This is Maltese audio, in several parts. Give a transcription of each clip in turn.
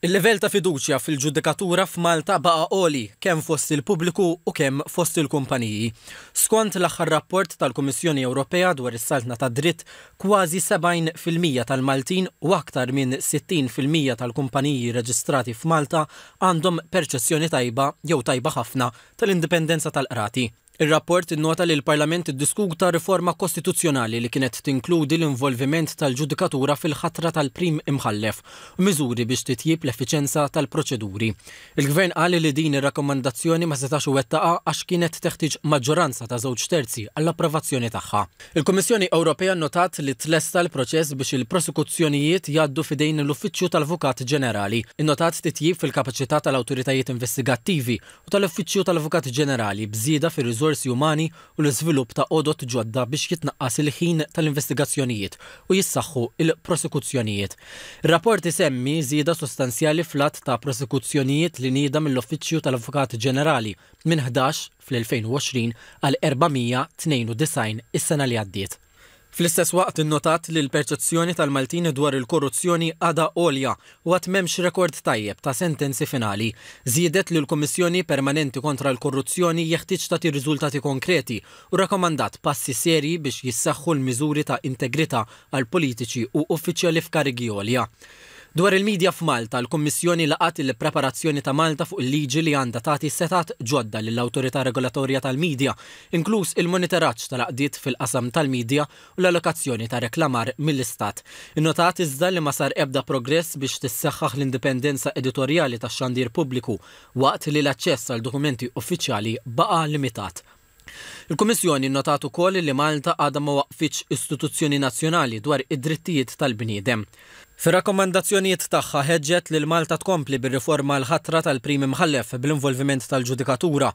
Il-livell ta' fiduċja fil-ġudikatura f'Malta baqa' għoli kemm fost il-pubbliku u kemm fost il-kumpaniji. Skont l-aħħar rapport tal-Kummissjoni Ewropea dwar is-Saltna tad-Dritt, kważi 70% tal-Maltin u aktar minn 60% tal-kumpaniji reġistrati f'Malta għandhom perċezzjoni tajba jew tajba ħafna tal-indipendenza tal-qrati. Ir-rapport innota li l-Parlament iddiskuta riforma kostituzzjonali li kienet tinkludi l-involviment tal-ġudikatura fil-ħatra tal-Prim Imħallef u miżuri biex titjieb l-effiċenza tal-proċeduri. Il-Gvern qal li din ir-rakkomandazzjoni ma setax iwettaqha għax kienet teħtieġ maġġoranza ta' żewġ terzi għall-approvazzjoni tagħha. Il-Kummissjoni Ewropea nnotat li tlesta l-proċess biex il-prosekuzzjonijiet jgħaddu f'idejn l-Uffiċċju tal-Avukat Ġenerali. Innotat titjib fil-kapaċità tal-awtoritajiet investigattivi u tal-Uffiċċju tal-Avukat Ġenerali b'żieda fir-riżorsi umani u l-iżvilupp ta' għodod ġodda biex jitnaqqas il-ħin tal-investigazzjonijiet u jissaħħu l-prosekuzzjonijiet. Ir-rapport isemmi żieda sostanzjali fl-għadd ta' prosekuzzjonijiet li nieda mill-Uffiċċju tal-Avukat Ġenerali minn 11 fl-2020 għal 492 is-sena li għaddiet. Fl-istess waqt innotat li l-perċezzjoni tal-Maltin dwar il-korruzzjoni għadha għolja u għad m'hemmx rekord tajjeb ta' sentenzi finali. Żiedet li l-Kummissjoni Permanenti kontra l-Korruzzjoni jeħtieġ tagħti riżultati konkreti u rrakkomandat passi serji biex jissaħħu l-miżuri ta' integrità għal politiċi u uffiċjali f'karigi għolja. Dwar il-media f'Malta, l-Kummissjoni laqgħet il-preparazzjoni ta' Malta fuq il-liġi li għandha tagħti setgħat ġodda lill-Awtorità Regolatorja tal-Media, inkluż il-monitoraġġ tal-għaqdiet fil-qasam tal-media u l-allokazzjoni ta' reklamar mill-Istat. Innotat iżda li ma sar ebda progress biex tissaħħaħ l-indipendenza editorjali tax-xandir pubbliku, waqt li l-aċċess għal dokumenti uffiċjali baqa' limitat. Il-Kummissjoni nnotat ukoll li Malta għadha ma waqqfitx istituzzjoni nazzjonali dwar id-drittijiet tal-bniedem. Fir-rakkomandazzjonijiet tagħha ħeġġet lil Malta tkompli bir-riforma għall-ħatra tal-Prim Imħallef bl-involviment tal-ġudikatura,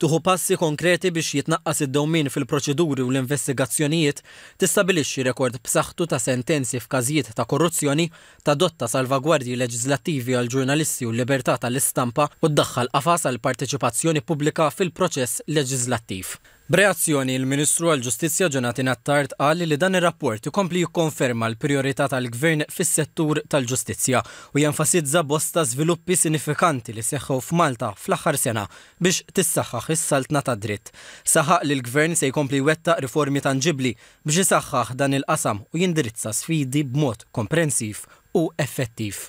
tieħu passi konkreti biex jitnaqqas id-dewmien fil-proċeduri u l-investigazzjonijiet, tistabbilixxi rekord b'saħħtu ta' sentenzi f'każijiet ta' korruzzjoni, tadotta salvagwardji leġiżlattivi għall-ġurnalisti u l-libertà tal-istampa u ddaħħal qafas għall-parteċipazzjoni pubblika fil-proċess leġiżlattiv. B'reazzjoni, il-Ministru għall-Ġustizzja Jonathan Attard qal li dan ir-rapport ikompli jikkonferma l-prijorità tal-Gvern fis-settur tal-ġustizzja u jenfasizza bosta żviluppi sinifikanti li seħħew f'Malta fl-aħħar sena biex tissaħħaħ is-saltna tad-dritt. Saħaq li l-Gvern se jkompli jwettaq riformi tanġibbli biex isaħħaħ dan il-qasam u jindirizza sfidi b'mod komprensiv u effettiv.